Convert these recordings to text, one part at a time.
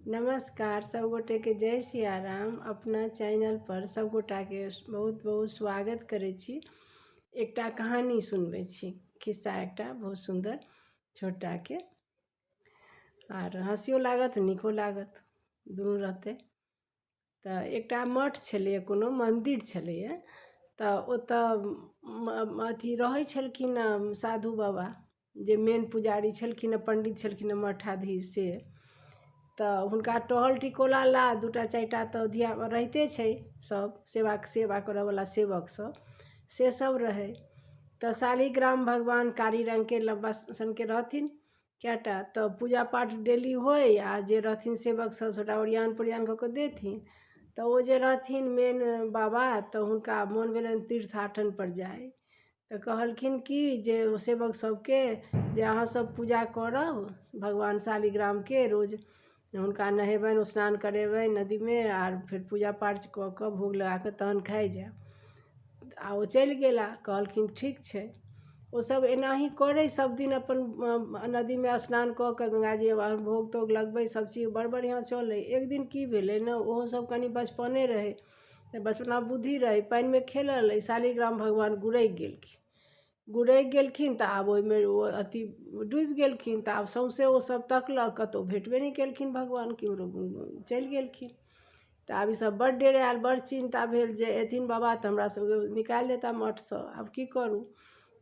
नमस्कार सब गोटेके जय सियाराम। अपना चैनलपर सब गोटाके बहुत बहुत स्वागत करै छी। एकटा कहानी सुनबै छी, खिस्सा एकटा बहुत सुन्दर छोटाके, आर हँसियो लागत नीको लागत, दुनू रहतै। तऽ एकटा मठ छलैए, कोनो मन्दिर छलैए, तऽ ओतऽ अथी रहै छलखिन साधु बाबा जे मेन पुजारी छलखिन हँ, पण्डित छलखिन हँ, मठाधीश से। तऽ हुनका टहल टिकोला ला दूटा चारिटा तऽ धिया रहिते छै सब सेवा करऽवला सेवक सब, से सब रहै। तऽ शालिग्राम भगवान कारी रङ्गके लम्बा सनके रहथिन कएटा, तऽ पूजा पाठ डेली होइ आ जे रहथिन सेवक सब सबटा ओरियान पोरियान कऽ कऽ देथिन। तऽ ओ जे रहथिन मेन बाबा, तऽ हुनका मोन भेलनि तीर्थाटनपर जाइ। तऽ कहलखिन कि जे सेवक सबके जे अहाँ सब पूजा करब भगवान शालिग्रामके, रोज हुनका नहेबनि स्नान करेबनि नदीमे आर फेर पूजा पाठ कऽ कऽ भोग लगाकऽ तहन खाइ जायब। आ ओ चलि गेला। कहलखिन ठीक छै। ओसब एनाही करै सब दिन, अपन नदीमे स्नान कऽ कऽ गङ्गाजी भोग तोग लगबै, सबचीज बड़ बढ़िआँ चलै। एक दिन की भेलै ने, ओहोसब कनि बचपने रहै तऽ बचपना बुद्धि रहै, पानिमे खेलऽ लगलै, शालिग्राम भगवान गुड़कि गेलखिन। गुड़कि गेलखिन तऽ आब ओहिमे ओ अथी डूबि गेलखिन। तऽ आब सौँसे ओसब तकलक, कतहु भेटबे नहि केलखिन भगवान, केम्हरो चलि गेलखिन। तऽ आब ईसब बड़ डेरायल, बड़ चिन्ता भेल जे अयथिन बाबा तऽ हमरा सबके निकालि देता मठसँ, आब की करू।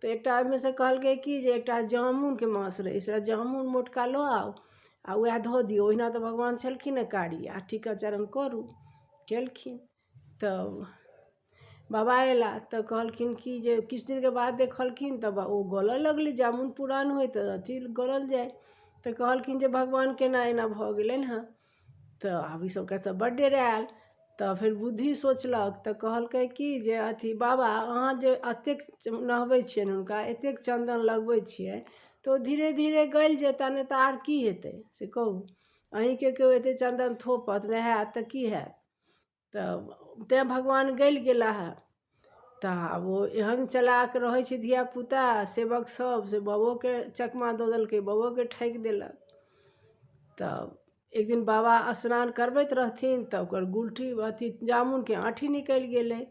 तऽ एकटा ओहिमेसँ कहलकै कि जे एकटा जामुनके मास रहै से जामुन मोटका लऽ आउ आ वएह धऽ दियौ, ओहिना तऽ भगवान छलखिन हँ कारी, आ टीका चरण करू। केलखिन तऽ बाबा अयला तऽ कहलखिन कि जे किछु दिनके बाद देखलखिन तऽ ओ गलऽ लगलै। जामुन पुरान होइ तऽ अथी गलल जाइ। तऽ कहलखिन जे भगवान केना एना भऽ गेलनि हँ। तऽ आब ईसबके तऽ बड्ड डेरायल। तऽ फेर बुद्धि सोचलक तऽ कहलकै कि जे अथी बाबा, अहाँ जे एतेक नहबै छियनि हुनका, एतेक चन्दन लगबै छियै, तऽ ओ धीरे धीरे गलि जेता, नहि तऽ आर की हेतै से कहू। अहीँके केओ एतेक चन्दन थोपत, नहायत तऽ की हैत? तऽ तैँ भगवान गलि गेला हँ। तऽ आब ओ एहन चलाक रहै छै धियापुता सेवक सब, से बाबोके चकमा दऽ देलकै, बाबोके ठकि देलक। तऽ एक दिन बाबा स्नान करबैत रहथिन तऽ ओकर गुलठी अथी जामुनके आँठी निकलि गेलै।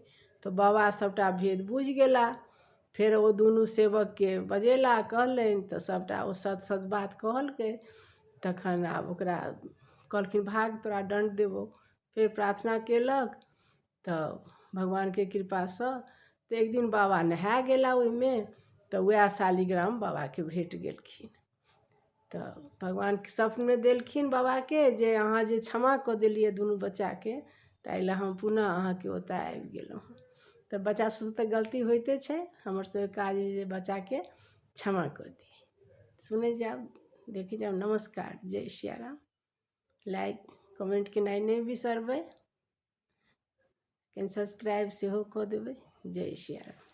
तऽ बाबा सबटा भेद बुझि गेला। फेर ओ दुनू सेवकके बजेला, कहलनि तऽ सबटा ओ सत सत बात कहलकै। तखन आब ओकरा कहलखिन भाग, तोरा दण्ड देबौ। फेर प्रार्थना केलक तऽ भगवानके कृपासँ तऽ एक दिन बाबा नहाय गेला ओहिमे, तऽ वएह शालिग्राम बाबाके भेट गेलखिन। तऽ भगवान स्वप्नमे देलखिन बाबाके जे अहाँ जे क्षमा कऽ देलियै दुनू बच्चाके, ताहि लए हम पुनः अहाँके ओतऽ आबि गेलहुँ हँ। तऽ बच्चा सबसँ तऽ गलती होइते छै, हमर सबके काज अइ जे बच्चाके क्षमा कऽ दियै। सुनै जायब, देखै जायब। नमस्कार, जय सियाराम। लाइक कमेन्ट केनाइ नहि बिसरबै, कनि सब्सक्राइब सेहो कऽ देबै। जय सियाराम।